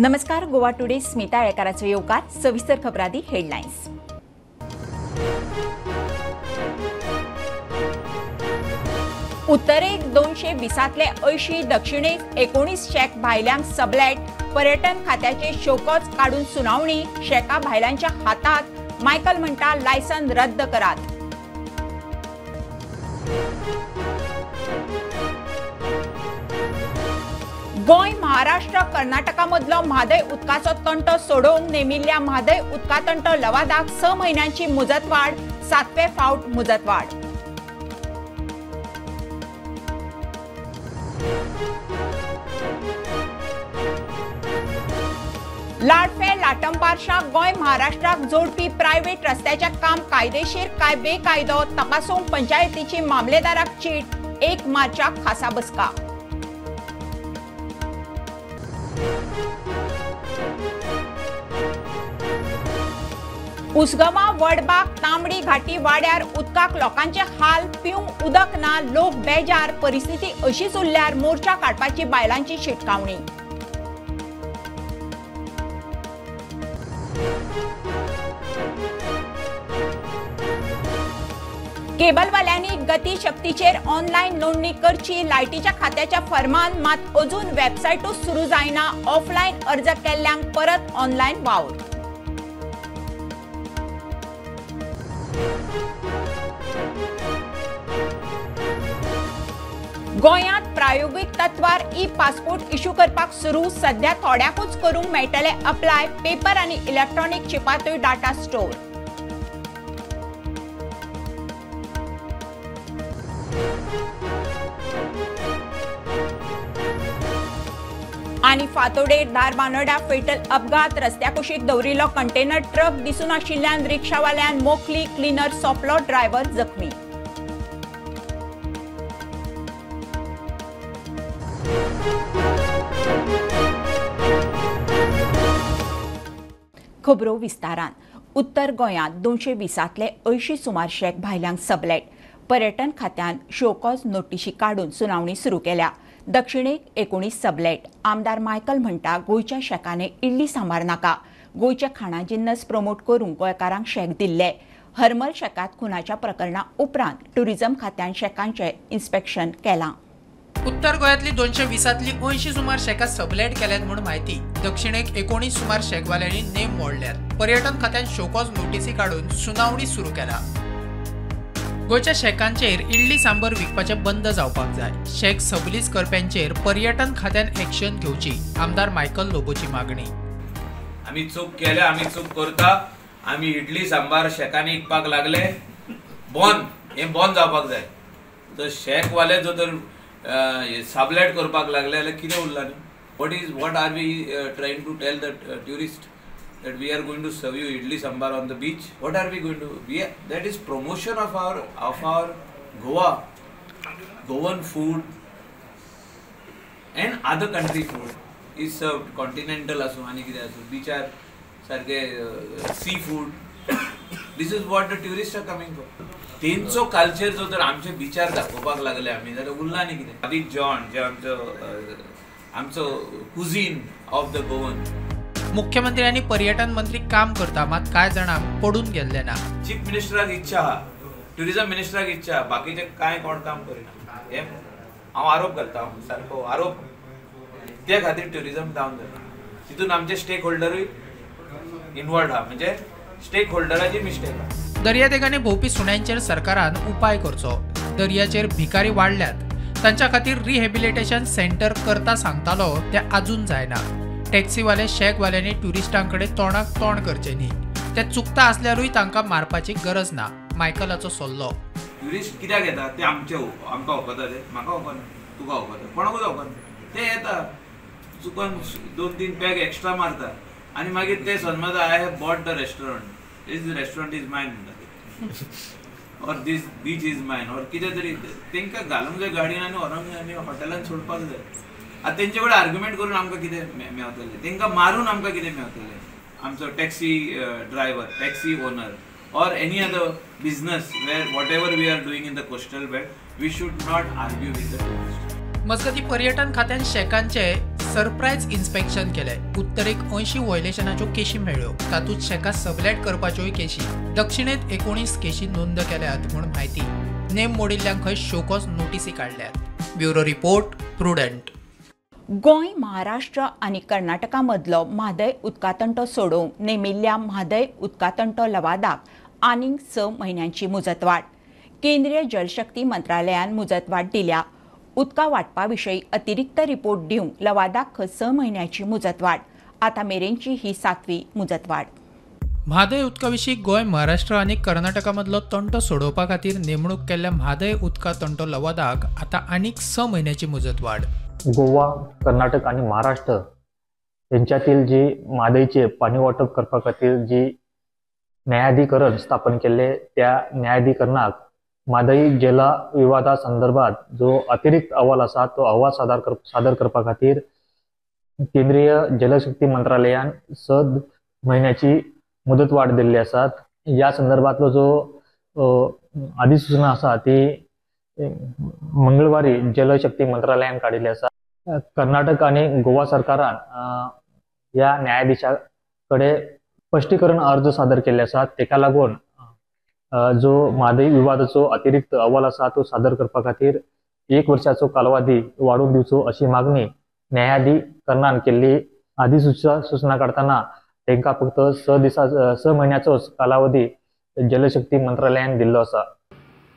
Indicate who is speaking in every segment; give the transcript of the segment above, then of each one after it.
Speaker 1: नमस्कार, गोवा टुडे स्मिता येळकाराचो येवकार. सविस्तर खबरादी हेडलायन्स. उत्तरेक 220तले 80, दक्षिणेक 19 शॅक भायल्यांक सबलेट. पर्यटन खात्याचे शोकॉज काडून सुनावणी. शॅका भायल्यांच्या हातात. मायकल म्हणटा लायसन रद्द करात. गोंय, महाराष्ट्र, कर्नाटका मदलो म्हादय उदकाचो तंटो सोडोवंक नेमिल्ल्या म्हादय उदका तंटो लवादाक 6 म्हयन्यांची मुजतवाड. 7वे फावट मुजतवाड. लाडफे लाटंबारशा गोंय महाराष्ट्राक जोडपी प्रायव्हेट रस्त्याचें काम कायदेशीर काय बेकायदो तपासूंक पंचायतीची मामलेदाराक चीट. 1 मार्चाक खासा बसका. उसगांवां वडबाग तांबडी घाटी वाड्यार उदकाक लोकांचे हाल. पिवंक उदक ना, लोक बेजार. परिस्थिती अशीच उरल्यार मोर्चा काडपाची बायलांची शिटकावणी. केबलवाल्यांनी गती शक्तीचेर ऑनलायन नोंदणी करची. लायटीच्या खात्याच्या फर्मान मात अजून वेबसायटूच सुरू जायना. ऑफलायन अर्ज केल्ल्यांक परत ऑनलायन वावर. गोंयांत प्रायोगीक तत्वार ई पासपोर्ट इश्यू करपाक सुरू. सध्या थोड्याकूच करूंक मेळटले अप्लाय. पेपर आनी इलेक्ट्रॉनिक चिपांतूय डाटा स्टोर. आनी फातोडेर धारबानोड्या फेटल अपघात. रस्त्या कुशीक दवरिल्लो कंटेनर ट्रक दिसून आशिल्ल्यान रिक्षावाल्यान मोखली. क्लिनर सोंपलो, ड्रायव्हर जखमी. खबरो विस्तारान. उत्तर गोंयांत 220तले 80 सुमार शॅक भायल्यांक सबलेट. पर्यटन खात्यान शोकॉज नोटिशी काडून सुनावणी सुरू केल्या. दक्षिणेक 19 सबलेट. आमदार मायकल म्हणटा गोंयच्या शॅकांनी इडली सांबार नाका. गोंयचे खाणा जिन्नस प्रमोट करूंक गोंयकारांक शॅक दिल्ले. हरमल शॅकांत खुनाच्या प्रकरणा उपरांत टुरिझम खात्यान शॅकांचें इन्स्पेक्शन केलां.
Speaker 2: उत्तर गोंयांतली 220तली 80 सुमार शॅकां सबलेट केल्यात म्हूण म्हायती. दक्षिणेक 19 सुमार शॅकवाल्यांनी नेम मोडल्यात. पर्यटन खात्यान शोकॉज नोटिसी काडून सुनावणी सुरू केला. गोंयच्या शॅकांचेर इडली सांबर विकपाचें बंद जावपाक जाय. शॅक सबलीज करप्यांचेर पर्यटन खात्यान एक्शन घेवची, आमदार मायकल लोबोची मागणी.
Speaker 3: आमी चूक केल्या, आमी चूक करता. आमी इडली सांबार शॅकांनी विकपाक लागले. बंद, हें बंद जावपाक जाय. तर शॅकवाले जो तर सबलेट करपाक लागले जाल्यार कितें उरलां न्ही. What are we trying to tell the tourist that we are going to serve you idli sambar on the beach? What are we going to we are, that is promotion of our Goa, Goan food and other country food is served. Continental asu ani kide asu beachar sarke sea food. This is what the tourists are coming for. तेंचो culture जो तर आमचे बिचार दाखोवपाक लागले आमी जाल्यार उरला न्ही कितें. आदित्य जॉन जे आमचो आमचो कुझीन ऑफ the Goan.
Speaker 2: मुख्यमंत्री आनी पर्यटन मंत्री काम करता, मात कांय जाणांक पडून गेल्ले ना.
Speaker 3: चीफ मिनिस्टराक इच्छा आहा, ट्युरिजम मिनिस्टराक इच्छा आहा, बाकीचे कांय कोण काम करिना. हे हांव आरोप घालता, हांव सारको आरोप. ते खातीर ट्युरिजम डावन जाता. तितून आमचे स्टेक होल्डरूय इनवॉल्ड आहा, म्हणजे स्टेक होल्डराची मिस्टेक आहा.
Speaker 2: दर्यादेगांनी भोंवपी सुण्यांचेर सरकारान उपाय करचो. दर्याचेर भिकारी वाडल्यात, तांच्या खातीर रिहेबिलिटेशन सेंटर करता सांगतालो ते आजून जायना. टॅक्सीवाले शॅकवाल्यांनी ट्युरिस्टांकडे तोंडाक तोंड करचें न्ही. ते चुकता आसल्यारूय तांकां मारपाची गरज ना, मायकलाचो सल्लो.
Speaker 3: ट्युरिस्ट कित्याक येता ते आमचे आमकां वखता, ते म्हाका वखना, तुका वखता, कोणाकूच वखना. ते येता चुकून 2-3 पॅक एक्स्ट्रा मारता आनी मागीर ते समजता I have bought the restaurant, this restaurant is mine म्हणटा or this beach is mine or कितें तरी. तांकां घालूंक जाय गाडयेन आनी व्हरोंक जाय आनी हॉटेलान सोडपाक जाय. आतां तेंचे कडेन आर्ग्युमेंट करून आमकां कितें मेवतलें, तांकां मारून आमकां कितें मेवतलें. आमचो taxi driver, taxi owner or any other business where whatever we are doing in the coastal belt, we should not argue with the tourist.
Speaker 2: मजगती पर्यटन खात्यान शॅकांचे सरप्रायज इन्स्पेक्शन केलें. उत्तरेक 80 व्हायलेशनाच्यो केशी मेळ्ळ्यो, तातूंत शॅकां सबलेट करपाच्योय केशी. दक्षिणेत 19 केशी नोंद केल्यात म्हूण म्हायती. नेम मोडिल्ल्यांक खंय शोकॉज नोटीसी काडल्यात. Bureau report, Prudent.
Speaker 1: Goa, Maharashtra आनी कर्नाटका मदलो म्हादय उदका तंटो सोडोवंक नेमिल्ल्या म्हादय उदका तंटो लवादाक आनीक 6 म्हयन्यांची मुजतवाड. केंद्रीय जलशक्ती मंत्रालयान मुजतवाड दिल्या. उदका वांटपा विशीं अतिरिक्त रिपोर्ट दिवंक लवादाक 6 म्हयन्यांची मुजतवाड. आतां मेरेनची ही 7वी मुजतवाड.
Speaker 2: म्हादय उदका विशीं गोंय, महाराष्ट्र आनी कर्नाटका मदलो तंटो सोडोवपा खातीर नेमणूक केल्ल्या म्हादय उदका तंटो लवादाक आतां आनीक 6 म्हयन्याची मुजतवाड.
Speaker 4: गोवा, कर्नाटक आनी महाराष्ट्र यांच्यातील जी म्हादयचे पाणी वाटप करपा खातीर जी न्यायाधिकरण स्थापन केल्ले त्या न्यायाधिकरणाक म्हादय जला विवादा संदर्भात जो अतिरिक्त अहवाल आसा तो अहवाल सादर करपा खातीर केंद्रीय जलशक्ती मंत्रालयान 6 म्हयन्याची मुदतवाढ दिल्ली आसात. ह्या संदर्भातलो जो अधिसूचना आसा ती मंगळवारी जलशक्ती मंत्रालयान काडिल्ली आसा. कर्नाटक आनी गोवा सरकारान ह्या न्यायाधिशा कडेन स्पश्टीकरण अर्ज सादर केल्ले आसात. तेका लागून जो म्हादय विवादाचो अतिरिक्त अहवाल आसा तो सादर करपा खातीर 1 वर्षाचो कालावधी वाडोवन दिवचो अशी मागणी न्यायाधिकरणान केल्ली. अधिसूचना काडटना तांकां फक्त 6 म्हयन्याचोच कालावधी जलशक्ती मंत्रालयान दिल्लो आसा.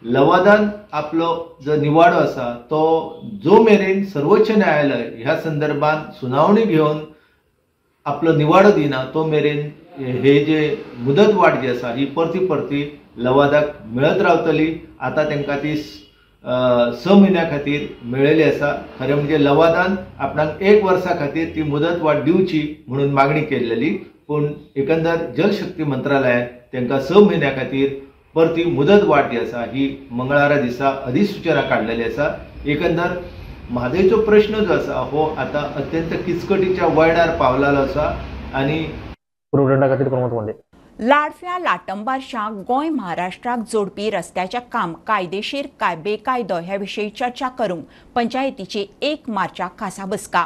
Speaker 5: लवादान आपलो जो निवाडो आसा तो जो मेरेन सर्वोच्च न्यायालय ह्या संदर्भात सुनावणी घेवन आपलो निवाडो दिना तो मेरेन हे जे मुदत वाड जी आसा ही परती परती लवादाक मेळत रावतली. आतां तांकां ती 6 म्हयन्या खातीर मेळिल्ली आसा. खरें म्हणजे लवादान आपणाक 1 वर्सा खातीर ती मुदत वाड दिवची म्हणून मागणी केल्लेली, पूण एकंदर जलशक्ती मंत्रालयान तांकां 6 म्हयन्या खातीर परती मुदत वाड जी आसा ही मंगळारा दिसा अधिसूचना काडलेली आसा. एकंदर म्हादयचो प्रश्न जो आसा हो आतां अत्यंत किचकटीच्या वळणार पावलेलो आसा आनी
Speaker 4: प्रुडंटा खातीर प्रमोद कोंडे.
Speaker 1: लाडफ्या लाटंबारशा गोंय महाराष्ट्राक जोडपी रस्त्याचें काम कायदेशीर काय बेकायदो ह्या विशीं चर्चा करूंक पंचायतीची 1 मार्चाक खासा बसका.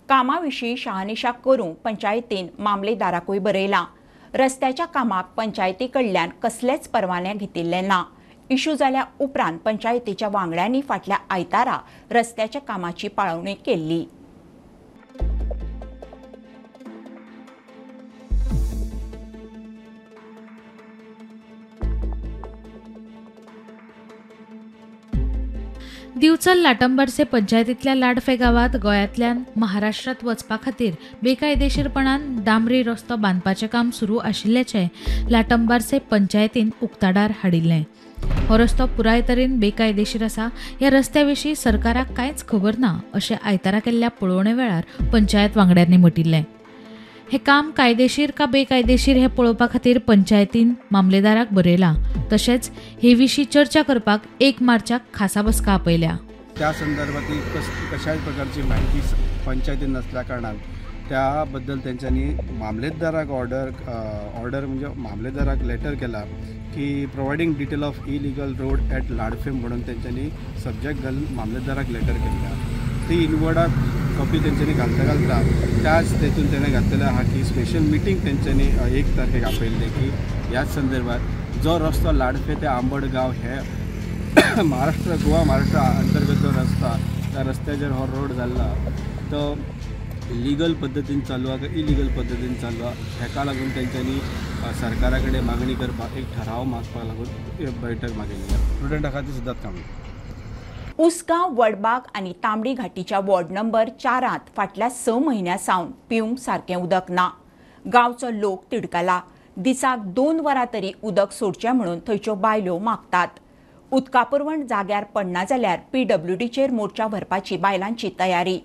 Speaker 1: कामा विशीं शहानिशा करूंक पंचायतीन मामलेदाराकूय बरयलां. रस्त्याच्या कामाक पंचायती कडल्यान कसलेच परवाने घेतिल्ले ना. इशू जाल्या उपरांत पंचायतीच्या वांगड्यांनी फाटल्या आयतारा रस्त्याच्या कामाची पाळवणी केल्ली.
Speaker 6: दिवचल लाटंबारसे पंचायतींतल्या लाडफे गांवांत गोंयांतल्यान महाराष्ट्रांत वचपा खातीर बेकायदेशीरपणान डांबरी रस्तो बांदपाचें काम सुरू आशिल्ल्याचें लाटंबारसे पंचायतीन उक्ताडार हाडिल्लें. हो रस्तो पुराय तरेन बेकायदेशीर आसा. ह्या रस्त्या विशीं सरकाराक कांयच खबर ना अशें आयतारा केल्ल्या पळोवणे वेळार पंचायत वांगड्यांनी म्हटिल्लें. हें काम कायदेशीर का बेकायदेशीर हें पळोवपा खातीर पंचायतीन मामलेदाराक बरयलां. तशेंच हे विशीं चर्चा करपाक 1 मार्चाक खासा बसका आपयल्या.
Speaker 7: त्या संदर्भात कशाय प्रकारची माहिती पंचायतीन नसल्या कारणान त्याबद्दल तेंच्यांनी मामलेदाराक ऑर्डर म्हणजे मामलेदाराक लेटर केला की providing detail of illegal road at Ladfem म्हणून तेंच्यांनी सब्जेक्ट घालून मामलेदाराक लेटर केल्लें. ती इनवर्डाक कॉपी तेंच्यांनी घालता घालता त्याच तेतून तेणें घातलेलें आहा की स्पेशल मिटींग तेंच्यांनी 1 तारखेक आपयल्लें की ह्याच संदर्भात जो रस्तो लाडफे ते आंबड गांव हे महाराष्ट्र गोवा महाराष्ट्र अंतर्गत जो रस्ता त्या रस्त्याचेर हो रोड जाल्ला तो लिगल पद्दतीन चालू आहा काय इलिगल पद्दतीन चालू आहा हेका लागून तेंच्यांनी सरकारा कडेन मागणी करपाक एक ठराव मागपाक लागून बैठक मागिल्ली. प्रुडंटा खातीर सुद्दां काम.
Speaker 1: उसगांव, वडबाग आनी तांबडी घाटीच्या वॉर्ड नंबर 4 फाटल्या 6 म्हयन्यां सावन पिवंक सारकें उदक ना. गांवचो लोक तिडकला. दिसाक 2 वरां तरी उदक सोडचें म्हणून थंयच्यो बायलो मागतात. उदका पुरवण जाग्यार पडना जाल्यार पीडब्ल्यूडीचेर मोर्चा भरपाची बायलांची तयारी.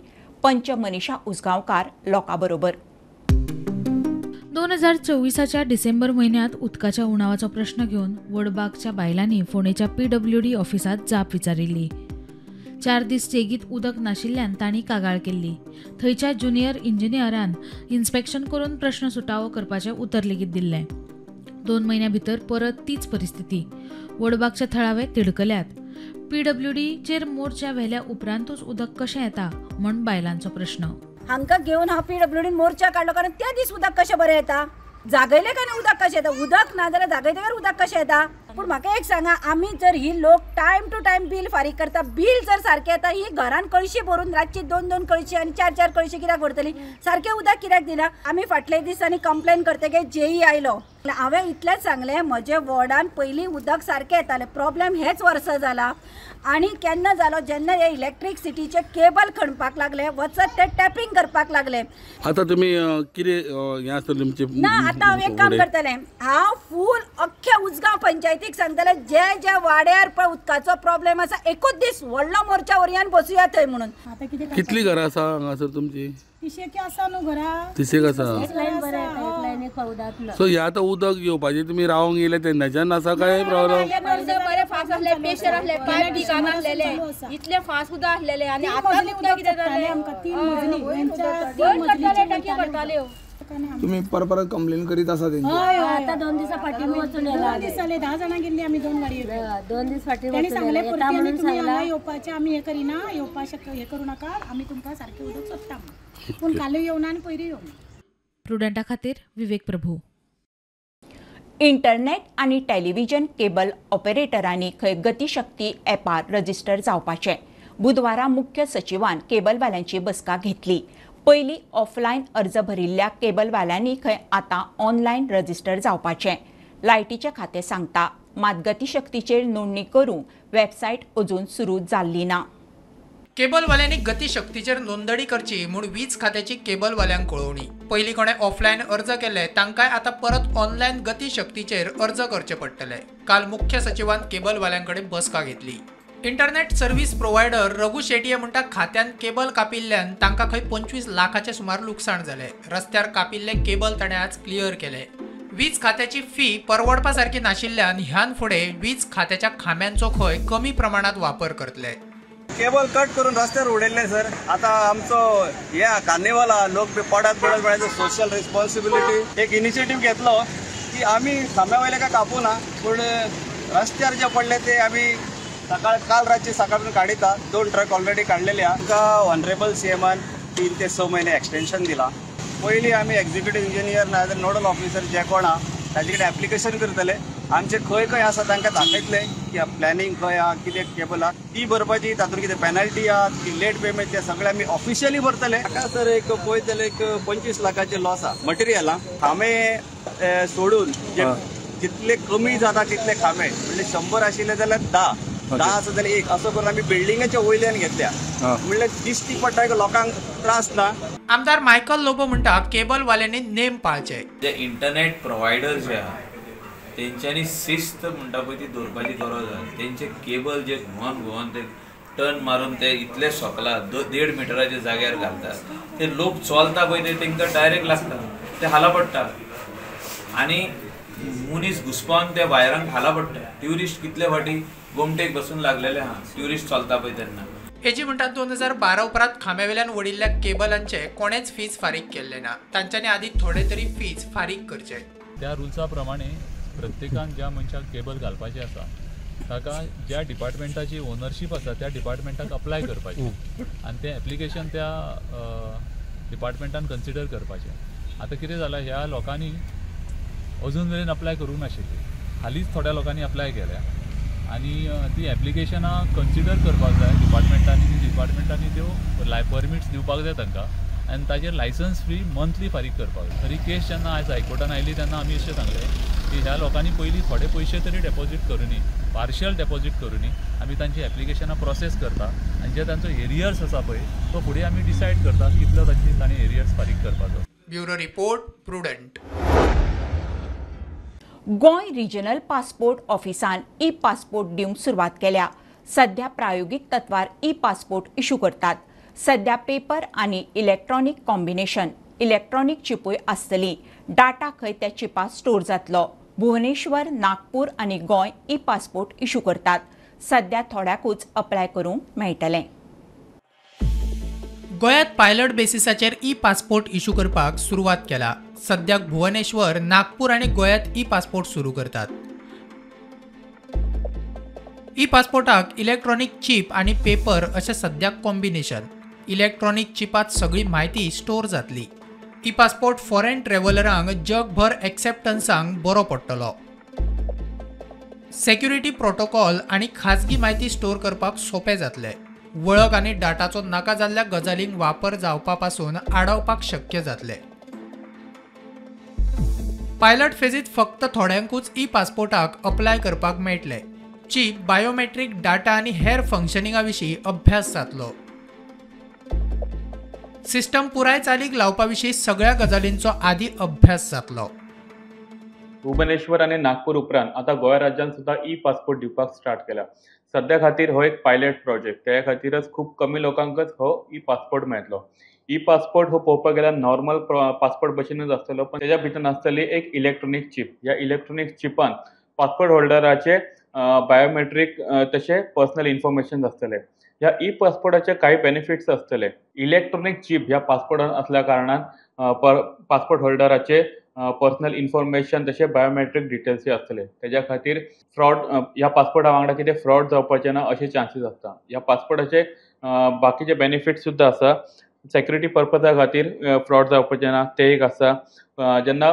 Speaker 1: पंच मनीषा उसगांवकार लोकां बरोबर.
Speaker 6: 2024च्या डिसेंबर म्हयन्यांत उदकाच्या उणावाचो प्रश्न घेवन वडबागच्या बायलांनी फोंडेच्या पीडब्ल्यूडी ऑफिसांत जाप विचारिल्ली. 4 दीस सेगीत उदक नाशिल्ल्यान तांणी कागाळ केल्ली. थंयच्या ज्युनियर इंजिनियरान इन्स्पेक्शन करून प्रश्न सुटावो करपाचें उतर लेगीत दिल्लें. 2 म्हयन्यां भितर परत तीच परिस्थिती. वडबागचे थळावे तिडकल्यात. पीडब्ल्यूडीचेर मोर्चा व्हेल्या उपरांतूच उदक कशें येता म्हूण बायलांचो प्रश्न.
Speaker 8: हांकां घेवन हांव पीडब्ल्यूडीन मोर्चा काडलो, कारण ते दीस उदक कशें बरें येता, जागयलें काय ना उदक कशें येता, उदक ना जाल्यार जागयतकर उदक कशें येता। पूण म्हाका एक सांगा, आमी जर ही लोक टायम टू टायम बील फारीक करता, बील जर सारकें येता, ही घरान कळशी भरून रातची 2-2 कळशी आनी 4-4 कळशी कित्याक भरतली, सारकें उदक कित्याक दिना। आमी फाटले दिसांनी कंप्लेन करतकीर जेई आयलो, हांवें इतलेंच सांगलें म्हजे वॉर्डान पयलीं उदक सारकें येतालें, प्रॉब्लेम हेच वर्सा जाला आनी केन्ना जालो जेन्ना हे इलेक्ट्रिसिटीचे केबल खणपाक लागले, वचत ते टॅपिंग करपाक लागले।
Speaker 9: आतां तुमी कितें हें आसतलें तुमचें
Speaker 8: ना, आतां हांव एक काम करतलें, हांव फूल अख्ख्या उजगांव पंचायतीक सांगतलें जे जे वाड्यार पळय उदकाचो प्रॉब्लेम आसा एकूच दीस व्हडलो मोर्चा व्हरया आनी बसुया थंय म्हणून।
Speaker 9: कितलीं घरां आसा हांगासर तुमची?
Speaker 10: तिशेक आसा न्हू घरां,
Speaker 9: तिशेक आसा। सो हे आतां उदक घेवपाचें तुमी रावंक येयले तेन्नाच्यान आसा काय प्रॉब्लम?
Speaker 11: बरे फास्ट आसले, प्रेशर आसले, पायप डिकान आसलेले, इतले फास्ट उदक आसलेले आनी आतां उदक कितें जालें, टाकी करताल्यो।
Speaker 12: तुम्ही परत परत कंप्लेन करीत आसा तेंची?
Speaker 10: आतां 2 दिसां फाटीं वचून येयला, 2 दीस जाले 10 जाणां गेल्ली आमी 2 गाडये,
Speaker 11: 2 दीस फाटीं
Speaker 10: तांणी सांगलें परती आनी तुमी हांगा येवपाचें आमी हें करिना, येवपा शक हें करूं नाका, आमी तुमकां सारकें उदक सोदता म्हणून, पूण कालूय येवना आनी पयरूय येवना।
Speaker 6: प्रुडंटा खातीर विवेक प्रभू।
Speaker 1: इंटरनेट आनी टेलिव्हिजन केबल ऑपरेटरांनी खंय गतिशक्ती ॲपार रजिस्टर जावपाचें। बुधवारा मुख्य सचिवान केबलवाल्यांची बसका घेतली। पयलीं ऑफलायन अर्ज भरिल्ल्या केबलवाल्यांनी खंय आतां ऑनलायन रजिस्टर जावपाचें। लायटीचें खातें सांगता, मात गतिशक्तीचेर नोंदणी करूंक वेबसायट अजून सुरू जाल्ली ना।
Speaker 2: केबलवाल्यांनी गतिशक्तीचेर नोंदणी करची म्हूण वीज खात्याची केबलवाल्यांक कळोवणी। पयलीं कोणें ऑफलायन अर्ज केले तांकांय आतां परत ऑनलायन गतिशक्तीचेर अर्ज करचे पडटले। काल मुख्य सचिवान केबलवाल्यां कडेन बसका घेतली। Internet service provider Raghu Shetye म्हणटा खात्यान केबल कापिल्ल्यान तांकां खंय 25 लाखाचे सुमार लुकसाण जालें। रस्त्यार कापिल्ले केबल ताणें आज क्लियर केले। वीज खात्याची फी परवडपा सारकी नाशिल्ल्यान ह्यान फुडें वीज खात्याच्या खांब्यांचो खंय कमी प्रमाणात वापर करतले।
Speaker 13: केबल कट करून रस्त्यार उडयल्ले सर। आतां आमचो हे कार्निवाला लोक बी पडत पडत पडत सोशल रिस्पॉन्सिबिलिटी एक इनिशिएटीव घेतलो की आमी खांब्या वयले काय कापूना, पूण रस्त्यार जे पडले ते आमी सकाळ काल रातचे सकाळ काडिता। 2 ट्रक ऑलरेडी काडलेले आहा। आमकां ऑनरेबल सीएमान 3 ते 6 महिने एक्सटेन्शन दिला। पयलीं आमी एक्झिक्युटीव इंजिनियर नाजाल्यार नोडल ऑफिसर जे कोण आहा ताजे कडेन एप्लिकेशन करतले। आमचे खंय खंय आसा तांकां दाखयतले की प्लॅनिंग खंय आहा, कितें केबल आहा ती भरपाची, तातूंत कितें पेनल्टी आहा, ती लेट पेमेंट, ते सगळे आमी ऑफिशियली भरतले। म्हाका सर एक पळयत जाल्यार एक 25 लाखाचे लॉस आहा मटेरियलां। खांबे सोडून जितले कमी जाता तितले खांबे, म्हणजे 100 आशिल्ले जाल्यार 10, 10 आसा जाल्यार 1, असो करून आमी बिल्डिंगेच्या वयल्यान घेतल्या, म्हणल्यार दिश्टी पडटा लोकांक त्रास ना।
Speaker 2: आमदार मायकल लोबो म्हणटा केबलवाल्यांनी नेम पाळचे।
Speaker 3: जे इंटरनेट प्रोवायडर जे आहा तेंच्यांनी शिस्त म्हणटा पळय ती दवरपाची गरज आहा। तेंचे केबल जे घुंवन घुंवन ते टर्न मारून ते इतले सोकला 1.5 मिटराच्या जाग्यार घालतात, ते लोक चलता पळय ते तेंकां डायरेक्ट लागता, ते हाला पडटा आनी मनीस घुसपावन त्या वायरांक हाला पडटा। ट्युरिस्ट कितले फाटी गोमटेक बसून लागलेले आहा ट्युरिस्ट चलता पळय तेन्ना।
Speaker 2: एजी म्हणटात 2012 उपरांत खांब्यावेल्यान वडिल्ल्या केबलांचे कोणेच फीज फारीक केल्ले ना, तांच्यांनी आदी थोडे तरी फीज फारीक करचे।
Speaker 14: त्या रुल्सा प्रमाणे प्रत्येकान ज्या मनशाक केबल घालपाचें आसा ताका ज्या डिपार्टमेंटाची ओनरशीप आसा त्या डिपार्टमेंटाक अप्लाय करपाचें आनी तें एप्लिकेशन त्या डिपार्टमेंटान कन्सिडर करपाचें। आतां कितें जालां, ह्या लोकांनी अजून मेरेन अप्लाय करूंक नाशिल्ली, हालींच थोड्या लोकांनी अप्लाय केल्या आनी ती एप्लिकेशनां कन्सिडर करपाक जाय डिपार्टमेंटांनी, डिपार्टमेंटांनी त्यो परमिट्स दिवपाक जाय तांकां आनी ताजेर लायसन्स फी मंथली फारीक करपाक जाय। तरी केस जेन्ना आयज हायकोर्टान आयली तेन्ना आमी अशें सांगलें की ह्या लोकांनी पयलीं थोडे पयशे तरी डेपॉजीट करुनी, पार्शियल डेपॉजीट करुनी, आमी तांची एप्लिकेशनां प्रोसेस करता आनी जे तांचो एरियर्स आसा पळय तो फुडें आमी डिसायड करता कितलो तांची तांणी एरियर्स फारीक करपाचो।
Speaker 2: Bureau report, Prudent.
Speaker 1: Goa regional passport ऑफिसान ई पासपोर्ट दिवंक सुरवात केल्या। सध्या प्रायोगिक तत्वार ई पासपोर्ट इशू करतात। सध्या पेपर आनी इलेक्ट्रॉनिक कॉम्बिनेशन, इलेक्ट्रॉनिक चिपूय आसतली। डाटा खंय त्या चिपात स्टोर जातलो। भुवनेश्वर, नागपूर आनी गोंय ई पासपोर्ट इशू करतात। सध्या थोड्याकूच अप्लाय करूंक मेळटलें।
Speaker 2: गोंयांत पायलट बेसिसाचेर ई पासपोर्ट इशू करपाक सुरवात केला। सद्याक भुवनेश्वर, नागपूर आनी गोंयांत ई पासपोर्ट सुरू करतात। ई पासपोर्टाक इलेक्ट्रॉनिक चीप आनी पेपर अशें सद्याक कॉम्बिनेशन। इलेक्ट्रॉनिक चिपात सगळी म्हायती स्टोर जातली. ई पासपोर्ट फॉरेन ट्रॅव्हलरांक जगभर एक्सेप्टन्सांक बरो पडटलो. सेक्युरिटी प्रोटोकॉल आनी खाजगी म्हायती स्टोर करपाक सोंपें जातलें. वळख आनी डाटाचो नाका जाल्ल्या गजालींक वापर जावपा पासून आडावपाक शक्य जातलें. पायलट फेजीत फक्त थोड्यांकूच ई पासपोर्टाक अप्लाय करपाक मेळटलें. चीप, बायोमेट्रीक डाटा आनी हेर फंक्शनिंगा विशीं अभ्यास जातलो. सिस्टम पुराय चालीक लावपा विशीं सगळ्या गजालींचो आदी अभ्यास जातलो.
Speaker 15: भुवनेश्वर आनी नागपूर उपरांत आतां गोंय राज्यान सुद्दां ई पासपोर्ट दिवपाक स्टार्ट केला. सद्या खातीर हो एक पायलट प्रोजेक्ट, त्या खातीरच खूब कमी लोकांकच हो ई पासपोर्ट मेळटलो. ई पासपोर्ट हो पळोवपाक गेल्यार नॉर्मल पासपोर्ट भशेनूच आसतलो, पण तेज्या भितर आसतली एक इलेक्ट्रॉनीक चीप. ह्या इलेक्ट्रॉनीक चिपान पासपोर्ट होल्डराचे बायोमेट्रीक तशें पर्सनल इन्फॉर्मेशन आसतलें. ह्या ई पासपोर्टाचे कांय बेनिफिट्स आसतले. इलेक्ट्रॉनीक चीप ह्या पासपोर्टान असल्या कारणान पासपोर्ट होल्डराचे पर्सनल इन्फॉर्मेशन तशें बायोमेट्रीक डिटेल्सूय आसतले. तेज्या खातीर फ्रॉड ह्या पासपोर्टा वांगडा कितें फ्रॉड जावपाचें ना अशे चान्सीस आसता. ह्या पासपोर्टाचे बाकीचे बेनिफिट्स सुद्दां आसा. सेक्युरिटी पर्पजा खातीर फ्रॉड जावपाचें ना ते एक आसा. जेन्ना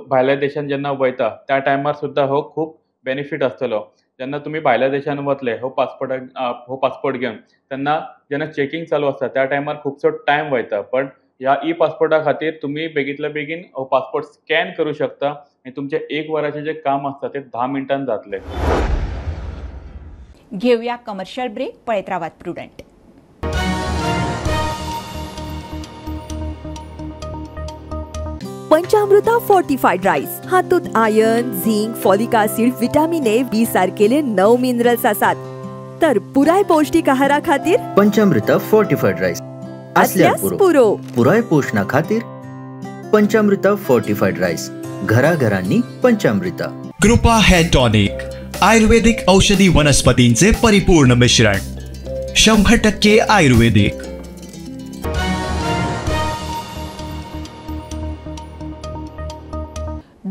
Speaker 15: भायल्या देशान जेन्ना वयता त्या टायमार सुद्दां हो खूब बेनिफीट आसतलो. जेन्ना तुमी भायल्या देशान वतले हो पासपोर्ट घेवन तेन्ना जेन्ना चॅकिंग चालू आसता त्या टायमार खुबसो टायम वयता, पण ह्या ई पासपोर्टा खातीर तुमी बेगींतल्या बेगीन हो पासपोर्ट स्कॅन करूं शकता आनी तुमचें एक वराचें जें काम आसता तें 10 मिनटान जातलें.
Speaker 1: घेवया कमर्शियल ब्रेक. पळयत रावात प्रुडंट.
Speaker 16: पंचामृता फोर्टिफाईड राईस हातूंत iron, zinc, folic acid, vitamin A, B सारकेले 9 मिनरल्स आसात. तर पुराय पौष्टिक आहारा खातीर
Speaker 17: पंचामृता फोर्टिफाईड राईस असल्यास पुरो. पुराय पोषणा खातीर पंचामृता फोर्टिफाईड राईस, घराघरांनी पंचामृता.
Speaker 18: कृपा हेअर टॉनिक, आयुर्वेदिक औषधी वनस्पतींचे परिपूर्ण मिश्रण, 100% आयुर्वेदिक.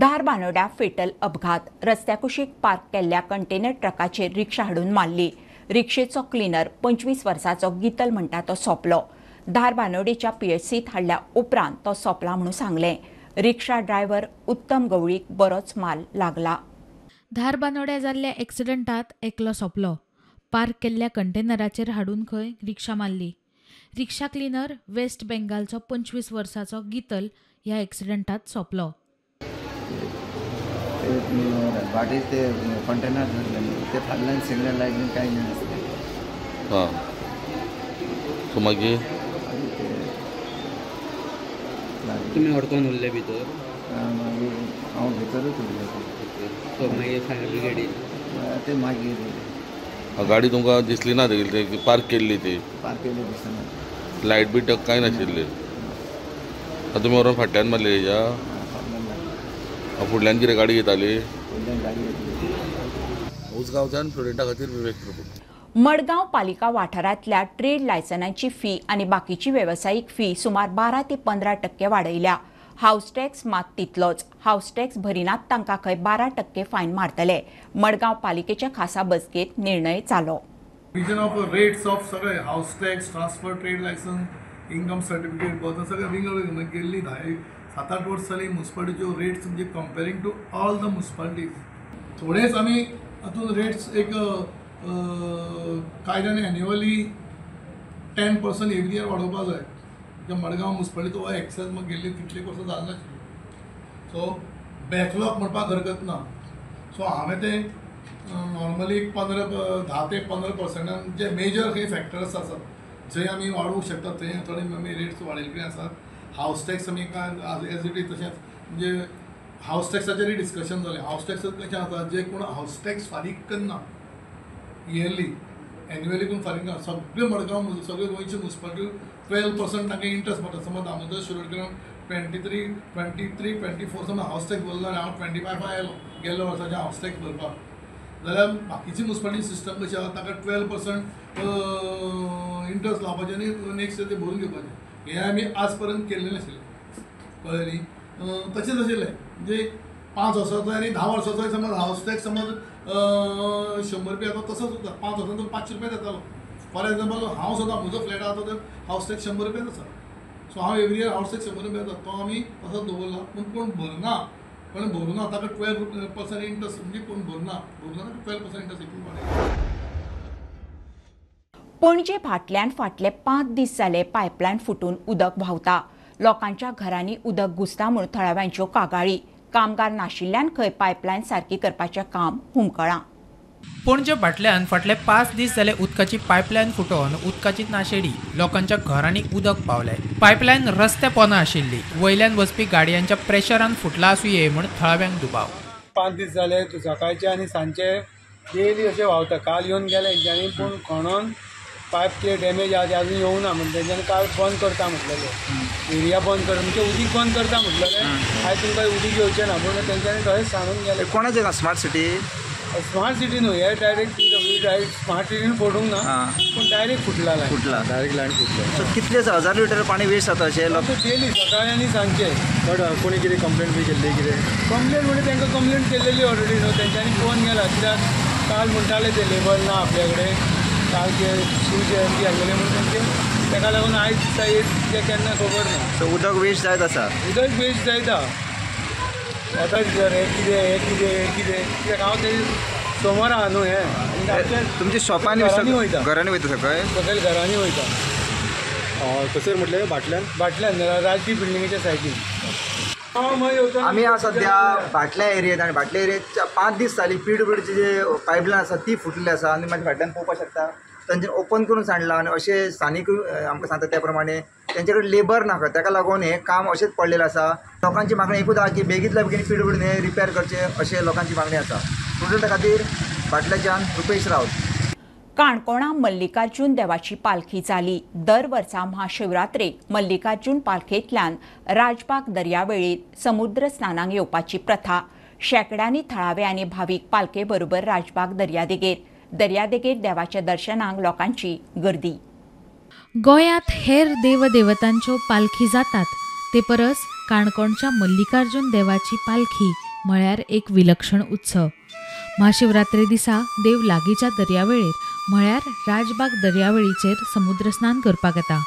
Speaker 1: धारबानोड्या फेटल अपघात. रस्त्या कुशीक पार्क केल्ल्या कंटेनर ट्रकाचेर रिक्षा हाडून मारली. रिक्षेचो क्लिनर 25 वर्साचो गीतल म्हणटा तो सोंपलो. धारबानोडेच्या पीएचसीत हाडल्या उपरांत तो सोंपला म्हणून सांगलें. रिक्षा ड्रायव्हर उत्तम गवळीक बरोच माल लागला.
Speaker 6: धारबानोड्या जाल्ल्या एक्सिडंटात एकलो सोंपलो. पार्क केल्ल्या कंटेनराचेर हाडून खंय रिक्षा मारली. रिक्षा क्लिनर वेस्ट बेंगालचो 25 वर्साचो गीतल ह्या एक्सिडंटात सोंपलो.
Speaker 19: गाडी ते कंटेनर धरले ते फाटल्यान सिग्नल लायट बीन कांय नासलें.
Speaker 9: हां, सो मागीर
Speaker 20: तुमी अडकोन उरले भितर?
Speaker 19: मागीर हांव भितरूच उरलें.
Speaker 20: सो मागीर फायर ब्रिगेड
Speaker 19: ते मागीर
Speaker 9: गाडी तुमकां दिसली ना? ती पार्क केल्ली, ती
Speaker 19: पार्क केल्ली दिसना,
Speaker 9: लायट बी कांय नाशिल्ली. आतां तुमी व्हरोन फाटल्यान मारली तेज्या? फुडल्यान कितें गाडी येताली? उसगांवच्यान प्रुडंटा खातीर विवेक प्रभू.
Speaker 1: मडगांव पालिका वाठारांतल्या ट्रेड लायसनाची फी आनी बाकीची वेवसायीक फी सुमार 12 ते 15% वाडयल्या. हावस टॅक्स मात तितलोच. हावस टॅक्स भरिनात तांकां खंय 12% फायन मारतले. मडगांव पालिकेच्या खासा बसकेंत निर्णय जालो.
Speaker 21: रिजन ऑफ रेट्स ऑफ सगळे house tax, transfer trade licence, income certificate बद्दल सगळे विंगड विंगड गेल्ली 7-8 वर्स जाली मुन्सिपालिटीच्यो रेट्स म्हणजे comparing to all the municipalities थोडेच आमी हातूंत रेट्स एक कायद्यान एन्युअली 10% एवरी इयर वाडोवपाक जाय. मडगांव मुन्सिपालिटी हो एक्सेस मग गेल्ली तितले वर्सां जाल नाशिल्ली. सो बॅकलॉग म्हणपाक हरकत ना. सो हांवें तें नॉर्मली 10 ते 15% जे मेजर खंय फॅक्टर्स आसात जंय आमी वाडोवंक शकता थंय थोडे आमी रेट्स वाडयल्ले आसात. हावस टॅक्स आमी एज it is तशेंच म्हणजे हावस टॅक्साचेरूय डिस्कशन जालें. हावस टॅक्स कशें आसा, जे कोण हावस टॅक्स फारीक करना इयरली एन्युअली कोण फारीक करना, सगळे मडगांव सगळे गोंयचे मुन्सिपालिटी 12% तांकां इंट्रस्ट पडटा. समज दामोदर शिरोडकर 23, 24 समज हावस टॅक्स भरलो आनी हांव 25 आयलो गेल्ल्या वर्साचें हावस टॅक्स भरपाक, जाल्यार बाकीची मुन्सिपालिटी सिस्टम कशी आसा ताका 12% इंट्रस्ट लावपाचें आनी नेक्स्ट इयर ते भरून घेवपाचें. हें आमी आज पर्यंत केल्लें नाशिल्लें, कळ्ळें न्ही. तशेंच आशिल्लें म्हणजे 5 वर्साचो आनी 10 वर्साचो समज हावस टॅक्स समज 100 रुपया येता तसोच उरता. 5 वर्सांत 500 रुपया येतालो फॉर एग्जाम्पल हांव सुद्दां म्हजो फ्लॅट आसा तो हावस टॅक्स 100 रुपयाच आसा. सो हांव एवरी इयर हावस टॅक्स 100 रुपया येता, तो आमी तसोच दवरला. पूण कोण भरना, कोण भरुना ताका 12% इंट्रस्ट, म्हणजे कोण भरना भरुना ताका 12% इंट्रस्ट इतली वाडयला.
Speaker 1: पणजे भाटल्यान फाटले 5 दीस जाले पायपलायन फुटून उदक व्हांवता. लोकांच्या घरांनी उदक घुसता म्हूण थळाव्यांच्यो कागाळी. कामगार नाशिल्ल्यान खंय पायपलायन सारकी करपाचें काम हुमकळां.
Speaker 2: पणजे भाटल्यान फाटले 5 दीस जाले उदकाची पायपलायन फुटोवन उदकाची नाशेडी. लोकांच्या घरांनी उदक पावलें. पायपलायन रस्ते पोंदा आशिल्ली, वयल्यान वचपी गाडयांच्या प्रेशरान फुटला आसुये म्हूण थळाव्यांक दुबाव.
Speaker 5: 5 दीस जाले सकाळचे आनी सांजचे डेली अशें व्हांवता. काल येवन गेले हेंच्यांनी, पूण खणोन पायप कितें डॅमेज आहा ते अजून येवना म्हण तेंच्यांनी काल बंद करता म्हटलेलें, एरिया बंद कर म्हणजे उदीक बंद करता म्हटलेलें. आयज तुमकां उदीक येवचें ना पूण तेंच्यांनी तशेंच सांगून गेलें.
Speaker 22: कोणाचें स्मार्ट सिटी?
Speaker 5: स्मार्ट सिटी न्हू हे डायरेक्ट PW direct smart सिटीन फोडूंक ना, पूण डायरेक्ट फुटला लायन.
Speaker 22: फुटला डायरेक्ट लायन फुटला. सो कितले 1000 लिटर पाणी वेस्ट जाता अशें
Speaker 5: डेली सकाळी आनी सांजचे.
Speaker 7: बट कोणी कितें कंप्लेन बी केल्ली? कितें
Speaker 5: कंप्लेन म्हणजे तांकां कंप्लेन केल्लेली ऑलरेडी न्हू, तेंच्यांनी फोन केला. कित्याक काल म्हणटाले ते लेबल ना आपल्या कडेन, काल ते शूज बी आसलेले म्हणून तेंचे ताका लागून आयज दिसा येत ते केन्ना खबर ना.
Speaker 22: सो उदक वेस्ट जायत आसा.
Speaker 5: उदक वेस्ट जायता आतां हे कितें हें कितें हें कितें कित्याक हांव ते सोमार आहा न्हू. हें
Speaker 22: तुमच्या शॉपांनी
Speaker 5: वयता,
Speaker 22: घरांनी वयता, सकयल
Speaker 5: सकयल घरांनी वयता.
Speaker 7: कसर म्हटलें भाटल्यान?
Speaker 5: भाटल्यान राजदीप बिल्डिंगेच्या सायडीन.
Speaker 22: आमी सद्या भाटल्या एरियेत आनी भाटल्या एरियेत 5 दीस जाली PWDची जे पायपलायन आसा ती फुटली आसा आनी मागीर फाटल्यान पळोवपाक शकता तांच्यानी ओपन करून सांडलां आनी अशें स्थानीक आमकां सांगता त्या प्रमाणे तेंचे कडेन लेबर नाका, ताका लागून हें काम अशेंच पडलेलें आसा. लोकांची मागणी एकूच आसा की बेगींतल्या बेगीन PWD हें रिपेर करचें अशें लोकांची मागणी आसा. प्रुडंटा खातीर भाटल्याच्यान रुपेश रावत.
Speaker 1: काणकोणा मल्लिकार्जुन देवाची पालखी जाली. दर वर्सा महाशिवरात्रेक मल्लिकार्जुन पालखेंतल्यान राजबाग दर्यावेळेर समुद्र स्नानाक येवपाची प्रथा. शेंकड्यांनी थळावे आनी भावीक पालखे बरोबर राजबाग दर्यादेगेर दर्यादेगेर देवाच्या दर्शनाक लोकांची गर्दी.
Speaker 6: गोंयांत हेर देवदेवतांच्यो पालखी जातात ते परस काणकोणच्या मल्लिकार्जुन देवाची पालखी म्हळ्यार एक विलक्षण उत्सव. महाशिवरात्रे दिसा देव लागींच्या दर्यावेळेर म्हळ्यार राजबाग दर्यावेळीचेर समुद्रस्नान करपाक येता.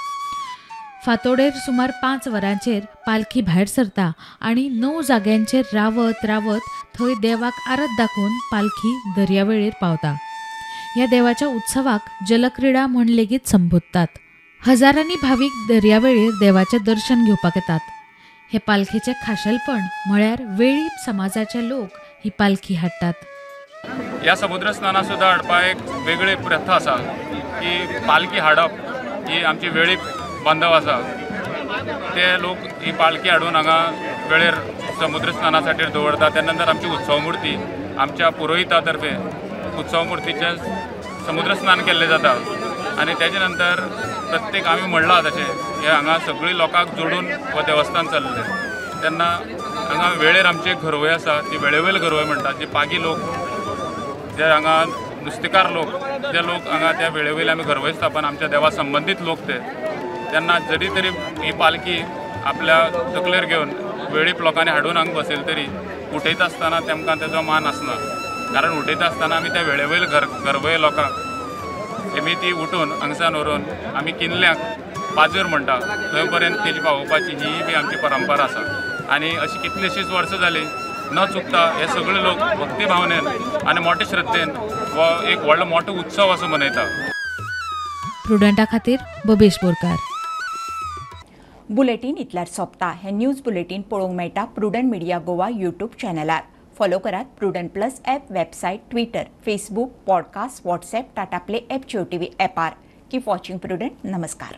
Speaker 6: फांतोडेर सुमार 5 वरांचेर पालखी भायर सरता आनी 9 जाग्यांचेर रावत रावत थंय देवाक आरत दाखोवन पालखी दर्यावेळेर पावता. ह्या देवाच्या उत्सवाक जलक्रिडा म्हण लेगीत संबोधतात. हजारांनी भावीक दर्यावेळेर देवाचें दर्शन घेवपाक येतात. हे पालखेचें खाशेलपण म्हळ्यार वेळीप समाजाचे लोक ही पालखी हाडटात.
Speaker 15: ह्या समुद्र स्नानाक सुद्दां हाडपा एक वेगळी प्रथा आसा की पालखी हाडप ही आमची वेळीप बांधव आसा ते लोक ही पालखी हाडून हांगा वेळेर समुद्र स्नाना खातीर दवरतात. त्या नंतर आमची उत्सव मुर्ती आमच्या पुरोहिता तर्फे उत्सव मुर्तीचें समुद्र स्नान केल्लें जाता आनी तेजे नंतर प्रत्येक आमी म्हणलां तशें हे हांगा सगळीं लोकांक जोडून हो देवस्थान चल्लें. तेन्ना हांगा वेळेर आमची एक घरवय आसा ती वेळेवयल घरवय म्हणटात, जी पागी लोक जे हांगा नुस्तेकार लोक जे लोक हांगा त्या वेळेवयले आमी घरवय स्थापन आमच्या देवा संबंदीत लोक ते तेन्ना जरी तरी ही पालखी आपल्या तकलेर घेवन वेळीप लोकांनी हाडून हांगा बसयली तरी उठयता आसतना तेमकां तेजो मान आसना, कारण उठयता आसतना आमी त्या वेळेवयल घरवय लोकांक आमी ती उठून हांगसान व्हरून आमी किनल्याक पाजर म्हणटा थंय पर्यंत तेजी पावोवपाची ही बी आमची परंपरा आसा. आनी अशी कितलीशींच वर्सां जालीं न चुकता हे सगळे लोक भक्ती भावनेन आनी मोठे श्रद्धेन हो एक व्हडलो मोठो उत्सव असो मनयता.
Speaker 6: प्रुडंटा खातीर बबेश बोरकार.
Speaker 1: बुलेटीन इतल्यार सोंपता. हें न्यूज बुलेटीन पळोवंक मेळटा प्रुडंट मिडिया गोवा यूट्यूब चॅनलार. फॉलो करात Prudent plus app, website, Twitter, Facebook, podcast, WhatsApp, Tata Play app, Jio TV ॲपार. Keep watching prudent. नमस्कार.